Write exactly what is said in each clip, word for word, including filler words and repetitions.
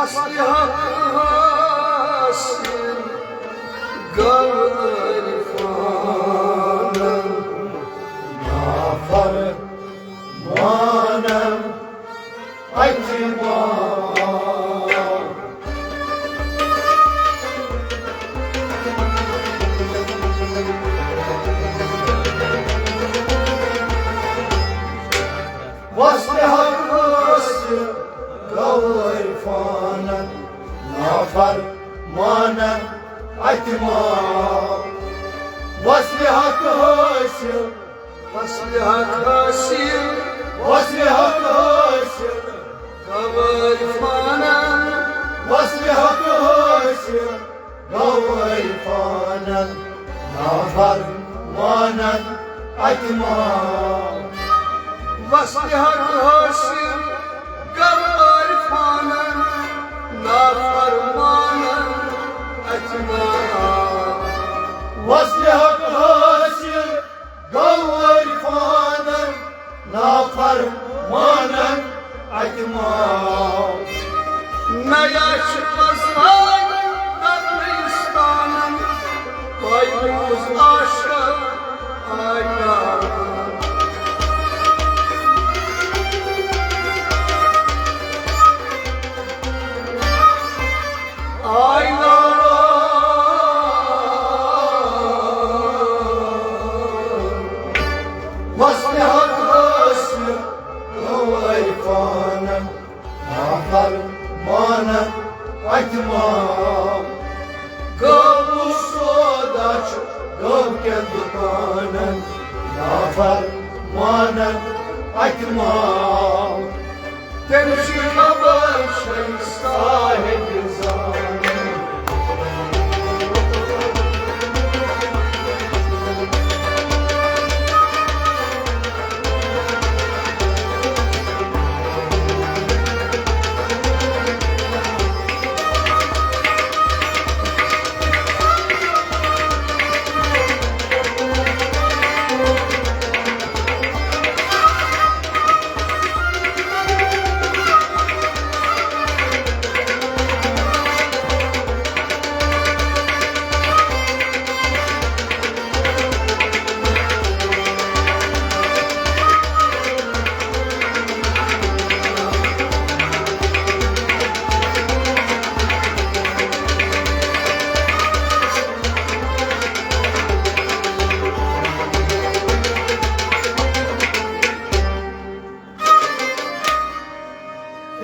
وصل حق حاصل گوٚو عرفانن، نافرمانن اتہِ ما۔ وصل حق حاصل گوٚو عرفانن، نافرمانن اتہِ ما۔ وصل حق حاصل، وصل حق حاصل، وصل حق حاصل گوٚو عرفانن، وصل حق حاصل گوٚو عرفانن، نافرمانن اتہِ ما۔ وصل حق حاصل گوٚو عرفانن، نافرمانن اتہِ ما۔ وصل حق حاصل گوٚو عرفانن، نافرمانن اتہِ ما۔ نیا چھِ پزوان ترنستانن، پایوس عاشق آیا۔ آینا۔ وصل حق حاصل گوٚو عرفانن، نافرمانن اتہِ ما۔ گوٚو سودا چھُ گوٚو کٮ۪ن دُکانن، نافرمانن اتہِ ما۔ تٔمۍ سٕنٛز خبر چھےٚ صاحب زانان۔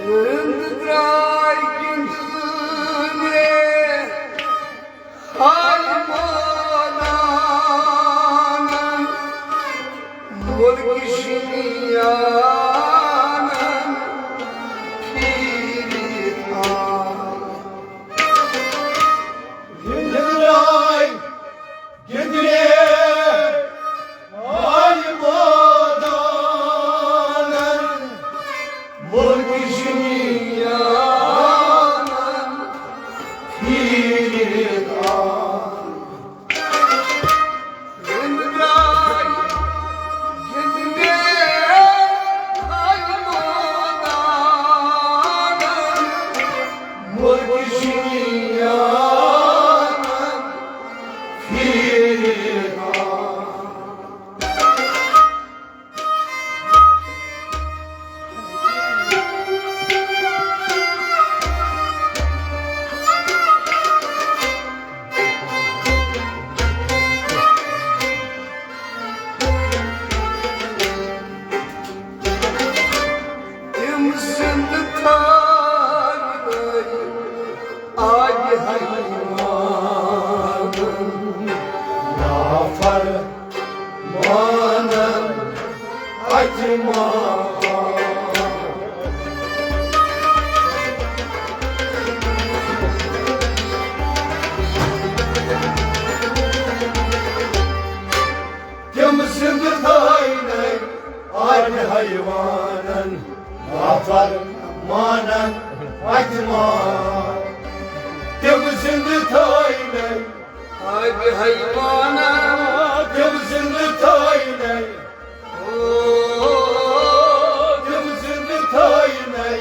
رند درٛاے گِنٛدنہِ حال مٲدانن، مُلکہٕ شِنیانن پھیٖرِتھ آے۔ گِنٛدنہِ درٛاے گِنٛدنہِ حال مٲدانن، مُلکہٕ شِنیانن پھیٖرِتھ آے۔ گِنٛدنہِ درٛاے گِنٛدنہِ حال مٲدانن، مُلکہٕ شِنیانن پھیٖرِتھ آے۔ تٔمۍ سٕنٛد تھاونَے آبِ حیوانَن نافرمانَن اَتہِ ما۔ تٔمۍ سٕنٛد تھاونَے آبِ حیوانَن نافرمانَن اَتہِ ما۔ تٔمۍ سٕنٛد تھاونَے آبِ حیوانَن۔ تٔمۍ سٕنٛد تھاونَے، او، تٔمۍ سٕنٛد تھاونَے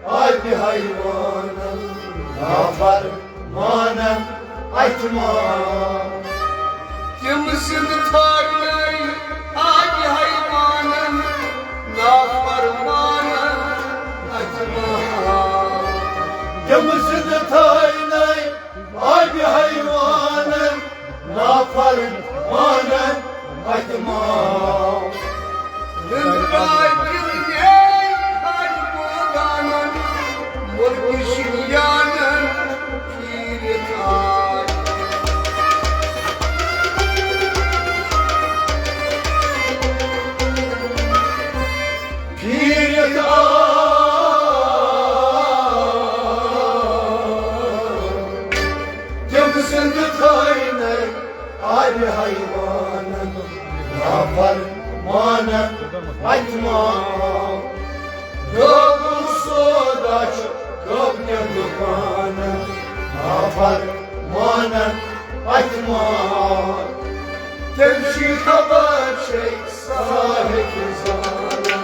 آبِ حیوانَن مانن اتہِ مال۔ گٲبُل سودا چھُ گٲبنٮ۪ن دُکانن، نافر مانن اتہِ مال۔ تٔمۍ چھِ خبر چھے صاحب زانن۔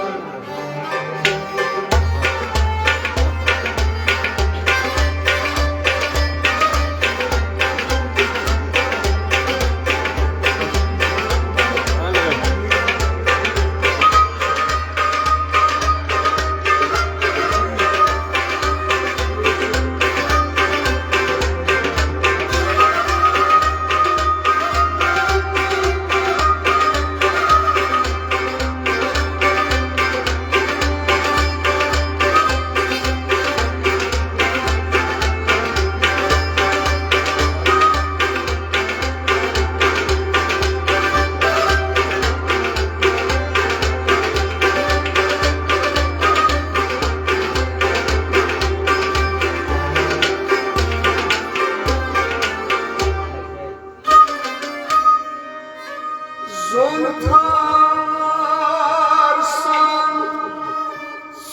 زون تھار سان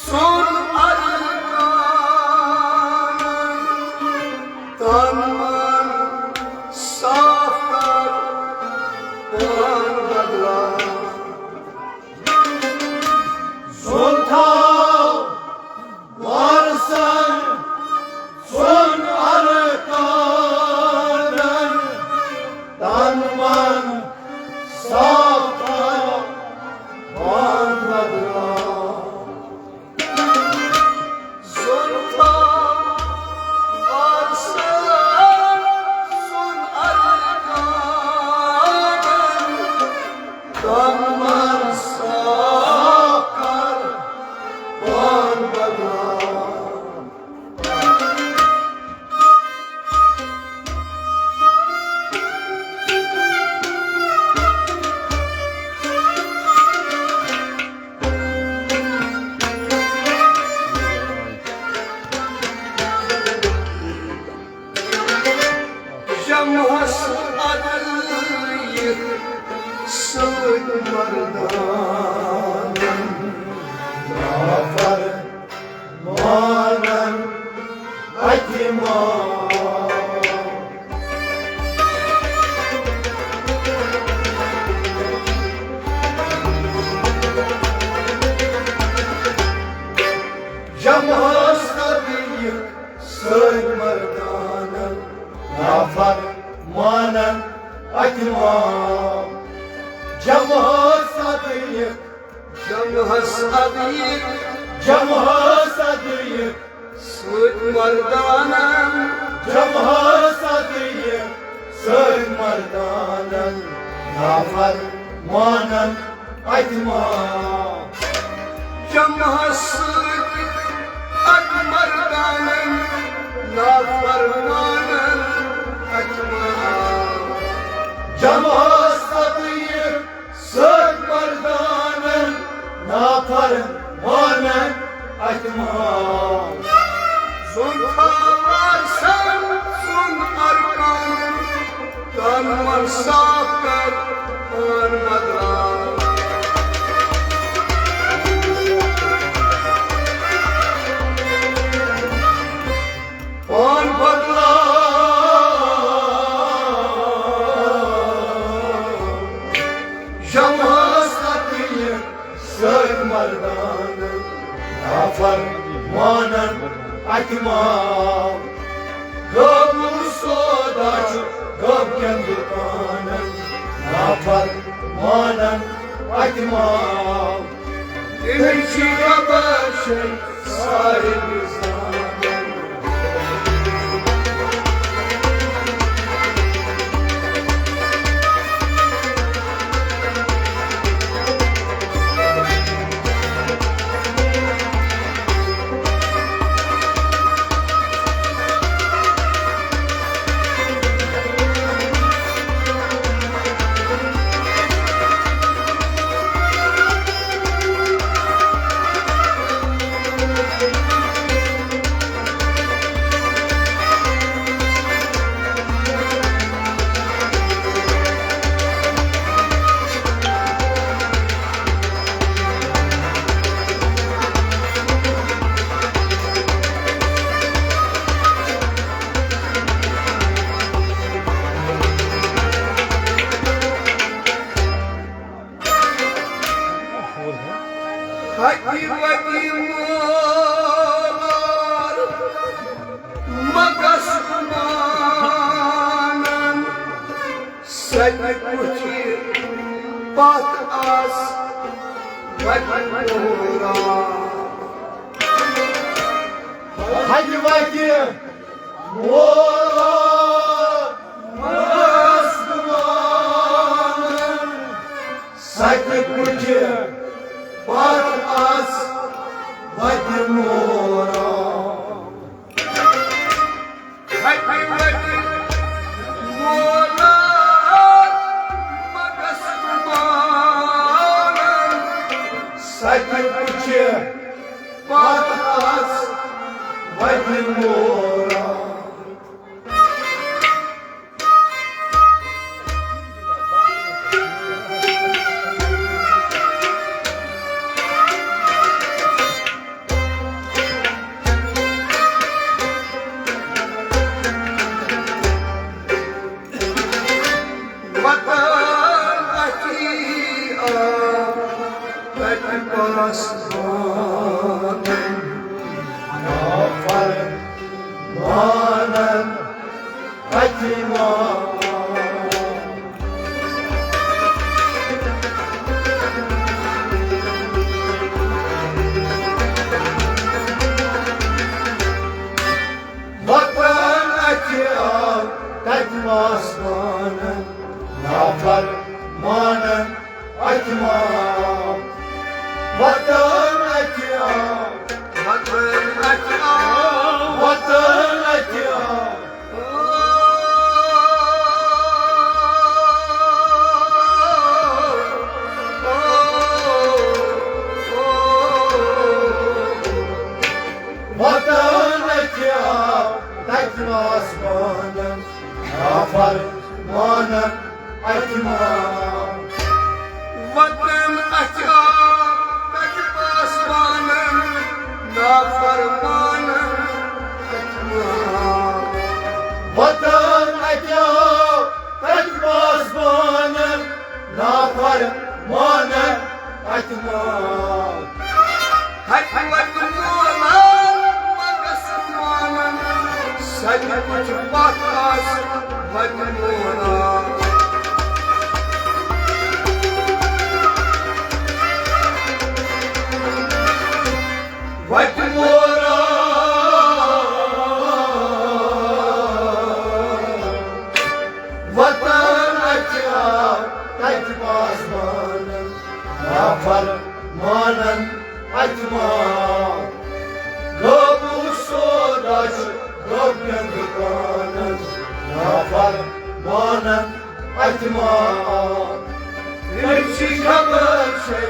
سون ارکان، تن من صاف کر، پان بدلاو۔ زون تھاو وارثن سون ارکانن، تن من صاف تھاو، پان بدلاو۔ زون تھاو وارثن سون ارکانن، تن من صاف کر، پان بدلاو۔ جمعس عدل یہِ سۭتۍ مردانن، نافر مانن اتہِ مال۔ جمعس عدل یہِ سۭتۍ مردانن، نافر مانن اتہِ مال۔ جمعس عدل یہِ جمعس عدل یہِ جمعس عدل یہِ سۭتۍ مردانن۔ جمعس عدل یہِ سۭتۍ مردانن، نافر مانن اتہِ مال۔ جمعس سۭتۍ اتہِ مردانن، نافر مانن اتہِ مال۔ جمعس عدل یہِ سۭتۍ مردانن، نافر مانن اتہِ مال۔ زون تھاو وارثن سون ارکانن، تن من صاف کر، پان بدلاو۔ پان بدلاو۔ جمعس عدل یہِ سۭتۍ مردانن، نافر مانن اتہِ مال۔ گٲبُل سودا چھُ گٲبکٮ۪ن دُکانن، نافر مانن اتہِ مال۔ تٔمِس چھِ خبر چھے صاحب زانن۔ ہتہِ وتہِ مولار مگس مانن، ستہِ کُٹھِ پتھ آس وتہِ مولار۔ ہتہِ وتہِ مولار مگس مانن، ستہِ کُٹھِ پتھ آس وتہِ مولار۔ ہتہِ وتہِ مولار مگس مانن، ستہِ کُٹھِ پتھ آس وتہِ مولار۔ وطن اچھی آ، تتہِ پاسبانن، نافرمانن، اچھی ما۔ وطن اچھِ آو تتہِ پاسبانن، نافرمانن اچھِ ما۔ وطن اچھِ آو، وطن اچھِ آو، وطن اچھِ آو۔ وطن اچھِ آو تتہِ پاسبانن، نافرمانن اچھِ ما۔ وطن اچھِ آو تتہِ پاسبانن، نافرمانن اچھِ ما۔ وطن اچھِ آو تتہِ پاسبانن، نافرمانن اچھِ ما۔ ہتہِ وتہِ مولار مگس مانن، ستہِ کُٹھِ پتھ آس وتہِ مولار۔ وتہِ مولار۔ وطن اچھِ آو تتہِ پاسبانن، نافرمانن اچھِ ما۔ غٲبوٗ سودا چھُ غٲبنٮ۪ن دُکانن، نافرمانن اچھِ ما۔ أمۍ سٕنٛز خبر چھے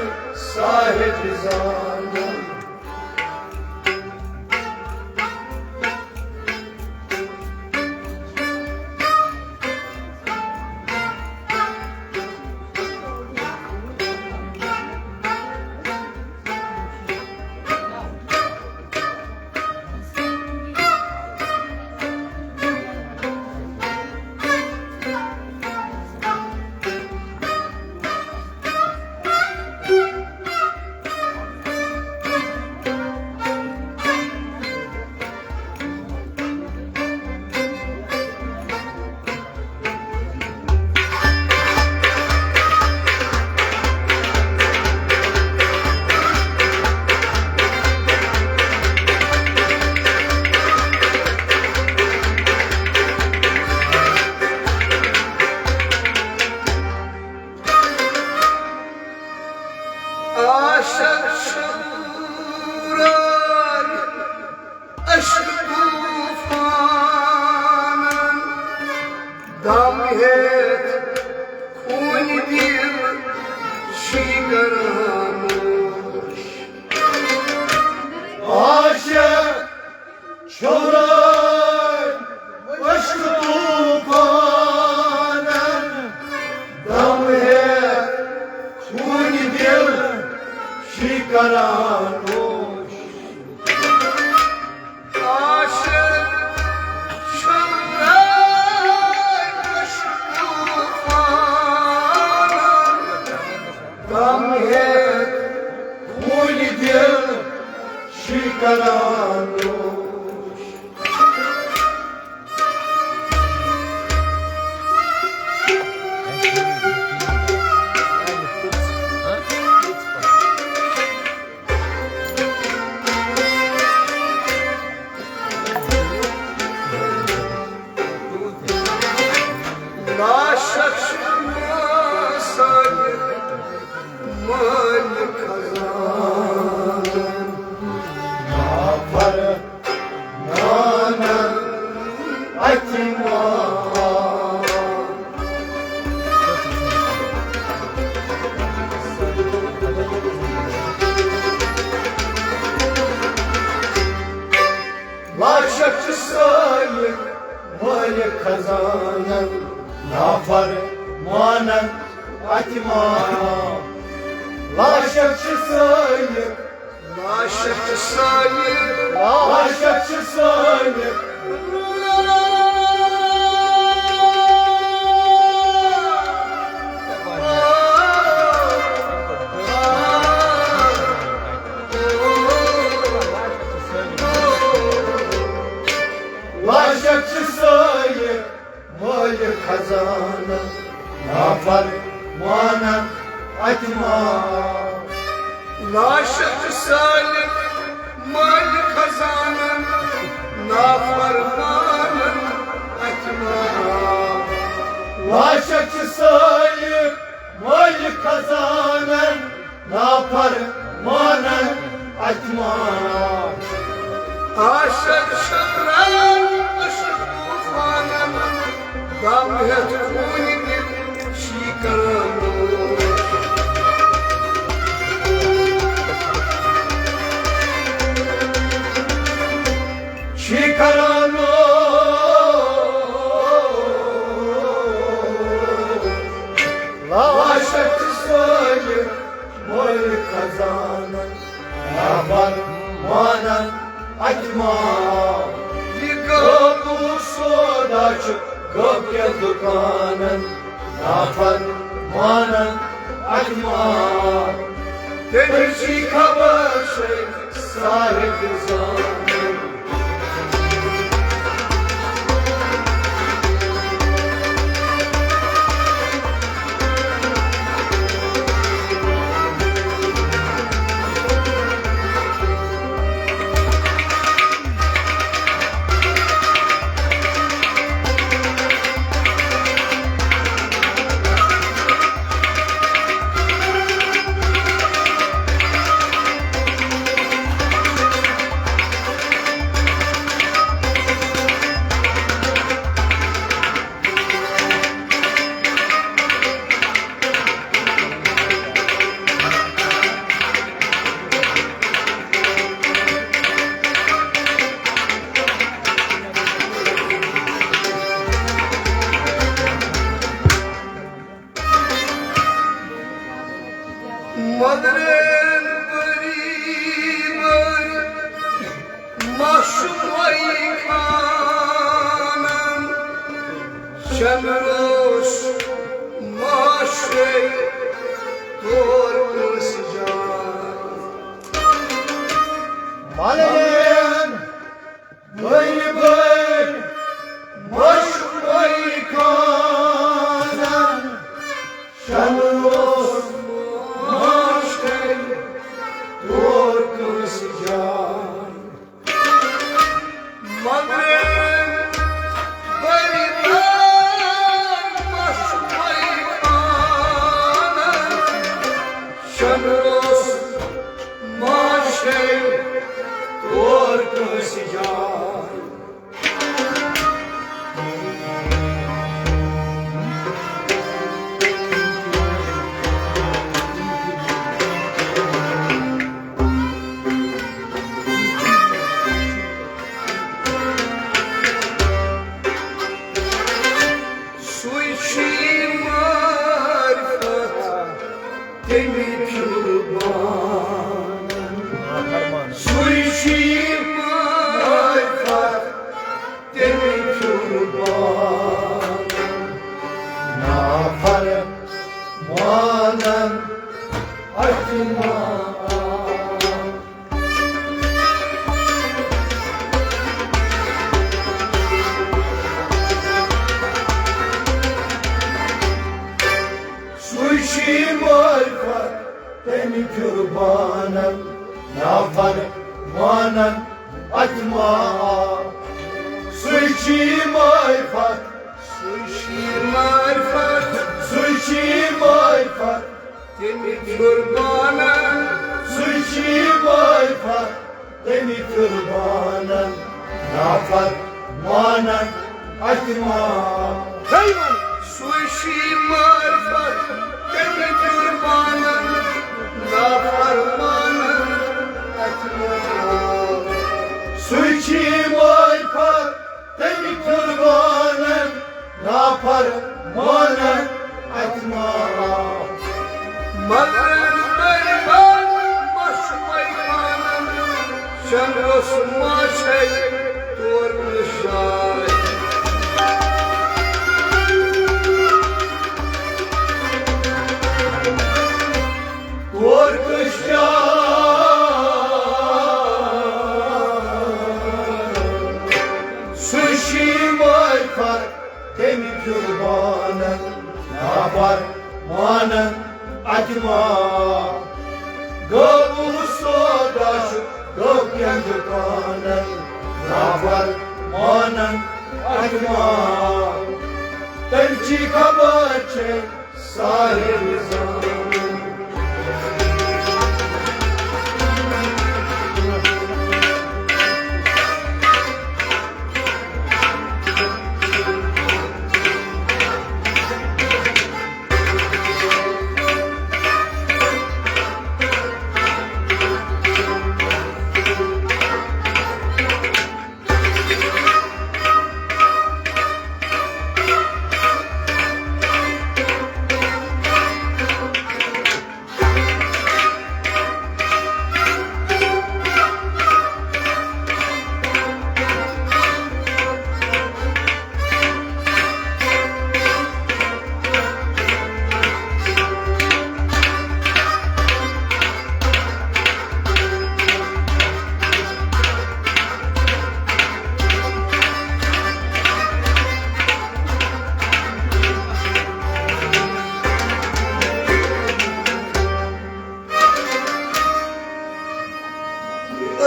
صاحب زانن۔ عاشق شورن اشک طوفانن، دم ہیتھ خون دل چھی کران نوش۔ عاشق شورن اشک طوفانن، دم ہیتھ خون دل چھی کران نوش۔ عاشق شورن اشک طوفانن، دم ہیتھ دل شیکرانوش۔ لاشک شما سایر مال خزان، نافر مانن اتھ مال۔ لاشک چھِ سٲلِم مٲلِک خزانن، نافر مانن اتھ مال۔ لاشک چھِ سٲلِم، لاشک چھِ سٲلِم، لاشک چھِ سٲلِم۔ لاشک چھِ سٲلِم مٲلِک خزانہٕ، نافر مانن اتھ مال۔ لاشک چھِ سٲلِم مٲلِک خزانن، نافر مانن اتھ مال۔ لاشک چھِ سٲلِم مٲلِک خزانن، نافر مانن اتھ مال۔ عاشق شبران عشق طوفانن، دم ہیتھ خوٗنہِ دِل شیکرانوش۔ شیکرانوش۔ لاشک چھِ سٲلِم مٲلِک خزانن، نافر مانن اتھ مال۔ یہِ غٲبوٗ سودا چھُ غٲب کٮ۪ن دُکانن، نافر مانن اتھ مال۔ تٔمِس چھِ خبر شیخ صاحب زانن۔ مدرین بری بری مشوی خانن، شمروش ماشی تور سجان۔ مدرین بری بری مشوی خانن، شمروش ماشی تور سجان۔ مدرین بری بری مشوی خانن، شمروش ماشی تور سجان۔ سُے چھُ معرفت تٔمی پھِرُبانن۔ سُے چھُ معرفت تٔمی پھِرُبانن۔ نافر مانن اتھ مال۔ قربانن نافرمانن اتہِ ما آو۔ سُے چھُ معرفت، سُے چھُ معرفت، سُے چھُ معرفت۔ تٔمۍ قربانن، سُے چھُ معرفت، تٔمۍ قربانن نافرمانن اتہِ ما آو۔ سُے چھُ معرفت، تٔمۍ قربانن نافرمانن اتہِ ما آو۔ سُے چھُ معرفت، تٔمۍ قربانن نافرمانن اتہِ ما آو۔ مگر بر بر مشوے پانن، شمس ما چھے تور نشان۔ تور نشان۔ سُے چھُ معرفت، تٔمۍ قربانن نافرمانن اتہِ ما آو۔ گوٚو سودا چھُ، گوٚو کینٛہہ دُکانن نافرمانن اتہِ ما آو۔ تٔمۍ چی خبر چھے سارے زانن۔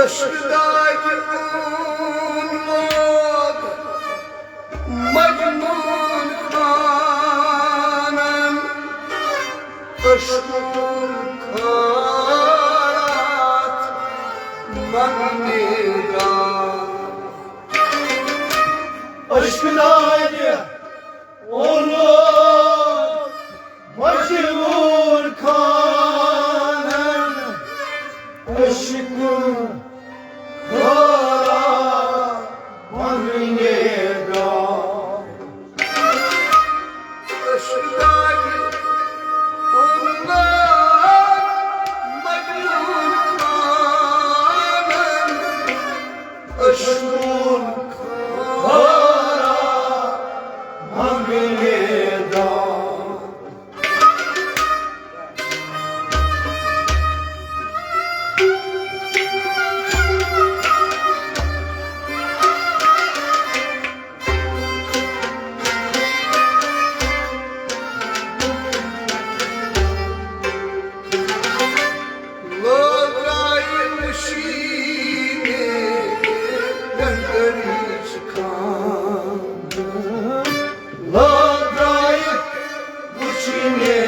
عشق داغ اون لوگ مجنون خانن، عشق خارات من میرا۔ عشق داغ اون لوگ مجنون خانن، عشق خارا من میرا۔ عشق داغ اون لوگ مجنون خانن، عشق خارا من میرا۔ لوگ راے مشینے گنگریش خان۔ لوگ راے مشینے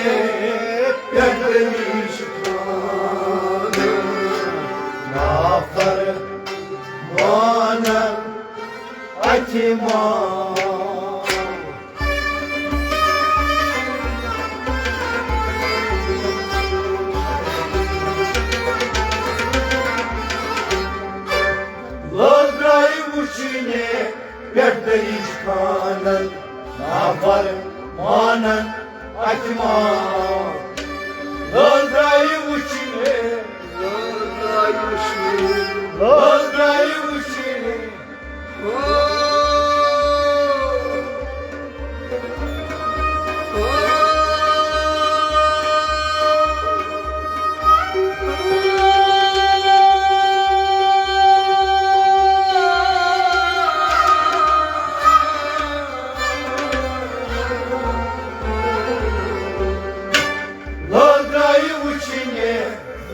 گنگریش خان۔ نافرمانن اتہِ ما آو۔ لوگ راے وُچھنہِ پٮ۪ٹھ دٔریٖچ خانن، نافرمانن اتہِ ما آو۔ لوگ راے وُچھنہِ، لوگ راے وُچھنہِ، لوگ راے وُچھنہِ۔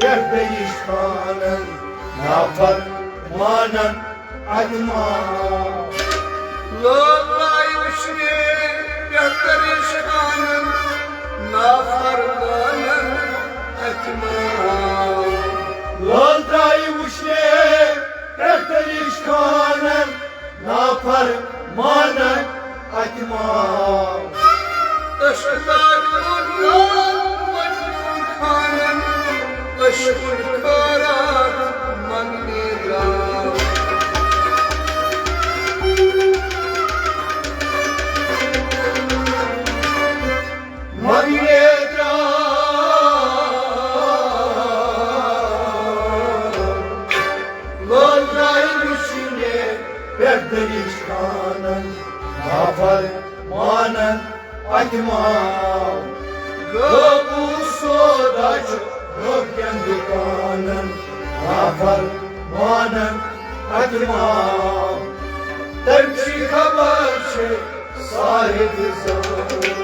پٮ۪ٹھ دٔریٖش خانن، نافرمانن اَتہِ ماو۔ لٲل راے وٕچھنہِ پٮ۪ٹھ دٔریٖش خانن، نافرمانن اَتہِ ماو۔ لٲل راے وٕچھنہِ پٮ۪ٹھ دٔریٖش خانن، نافرمانن اَتہِ ماو۔ عشق داغ کوٚر لال مجنون خانن، عشقُک خٲراتھ منٛگنہِ درٛاو۔ منٛگنہِ درٛاو۔ لٲل راے وٕچھنہِ پٮ۪ٹھ دٔریٖش خانن، نافرمانن اَتہِ ماو۔ قٲبوٗ سودا چھُ درٛوٚگٮ۪ن دُکانن، نافرمانن اَتہِ ماو۔ تَمہِ چی خبر چھِ صاحب زان۔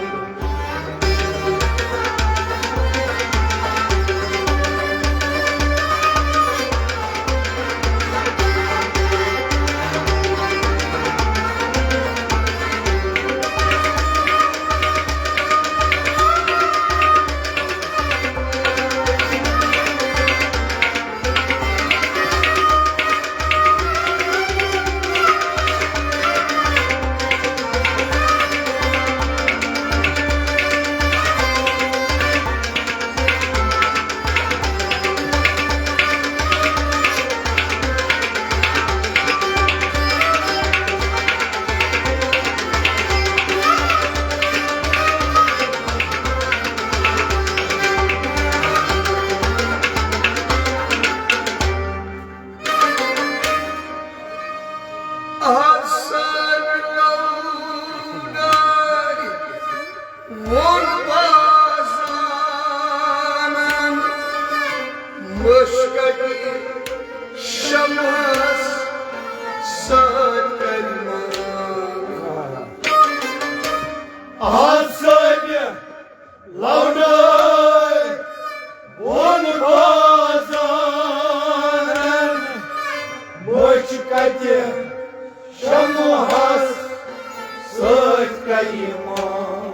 آسن لونای وون بازانن، مشکتی شمس سر کلمان۔ آسن لونٲے بۄن بازارن، مٔچھ کتہِ شمہس سۭتۍ کلمان۔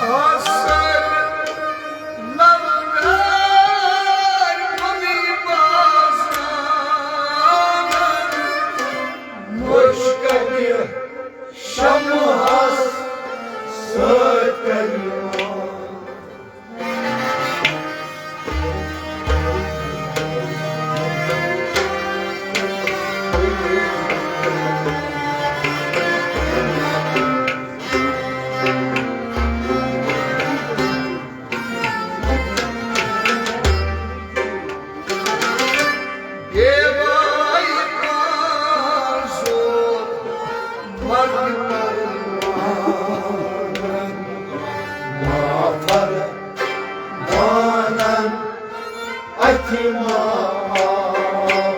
آسن لونٲے بۄن بازارن، مٔچھ کتہِ شمہس سۭتۍ کلمان۔ بیواے پانٛژھ دۄہ مرد پروانن، نافرمانن اَتھِ ماو۔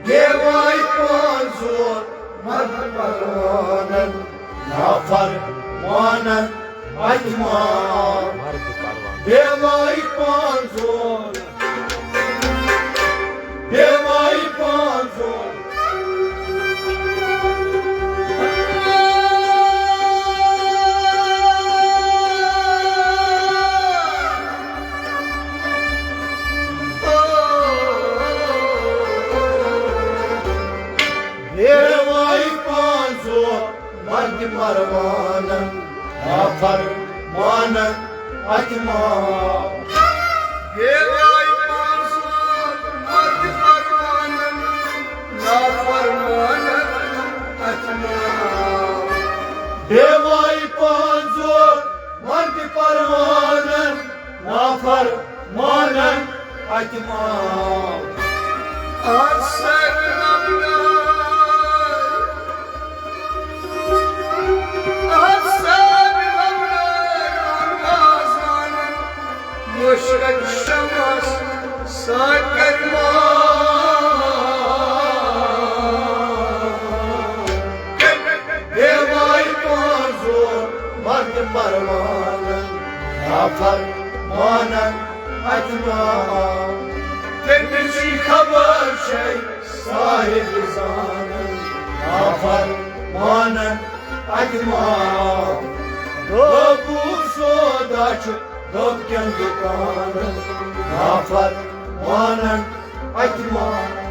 بیواے پانٛژھ دۄہ مرد پروانن، نافرمانن اَتھِ ماو۔ بیواے پانٛژھ دۄہ، بیواے پانٛژھ دۄہ۔ بیواے پانٛژھ دۄہ مرد پروانن، نافرمانن اَتھِ ماو۔ بیواے پانٛژھ دۄہ مرد پروانن، نافرمانن اَتھِ ماو۔ بیواے پانٛژھ دۄہ مرد پروانن، نافرمانن اَتھِ ماو۔ آسن لونٲے، آسن لونٲے شمس ساکر مان، بیواے پانزور مرد پروانن، نافر مانن اتمان۔ تمچی خبر چھے صاحب زانن، نافر مانن اتمان۔ بابو سودا چھُ دۄب کٮ۪ن دُکانن، نافر مانن اتمان۔